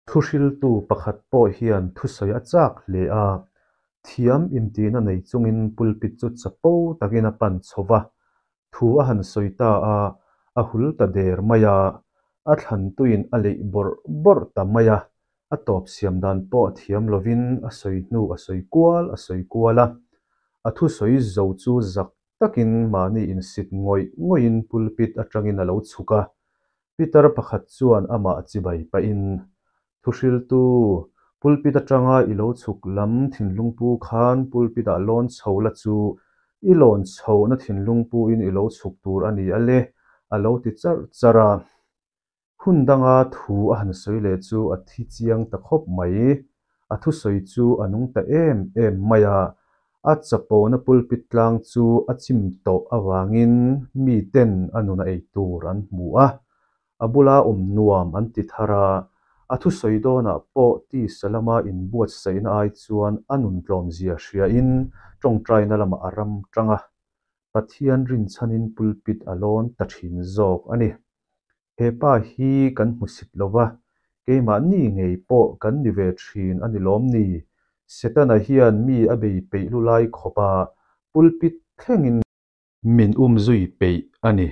Thuhriltu pakhat pawh hian thusawi a chak hle a, thiam intihna nei chungin pulpit chu chapo takin a pan chho va, thu a han sawi ta a, a hul ta der mai a, a thlantuin a leih bawrh bawrh ta mai a, a tawp siam dan pawh thiam lovin a sawi hnu a sawi kual a sawi kual a, a thusawi zo chu zak takin mahni insit ngawih ngawihin pulpit atangin a lo chhuk a, Pitar pakhat chuan amah chibai pahin, Thuhriltu, pulpit atanga i lo chhuk lam thinlung pu khan pulpit ah lawn chho la chu i lawn chhohna thinlung puin i lo chhuk tur a ni a le, a lo ti charh charh a. Hun danga thu a han sawi leh chu a thi chiang ta khawp mai. A thusawi chu a nung ta em em mai a, a chapona pulpit tlang chu a chim tawh avangin miten a nuna ei tur an hmu a, a bula awm nuam an ti thar a, a thusawi dawnah pawh tisa lama inbuatsaihna ai chuan a nun tlawmzia hriain tawngtaina lamah a ram tang a, Pathian rinchhanin pulpit a lawn ta thin zawk a ni. He pa hi kan hmusit lo va, keimahni ngei pawh kan ni ve thin a ni lawm ni? Setana hian mi a bei peih lu lai khawp a, pulpit thlengin min um zui peih a ni.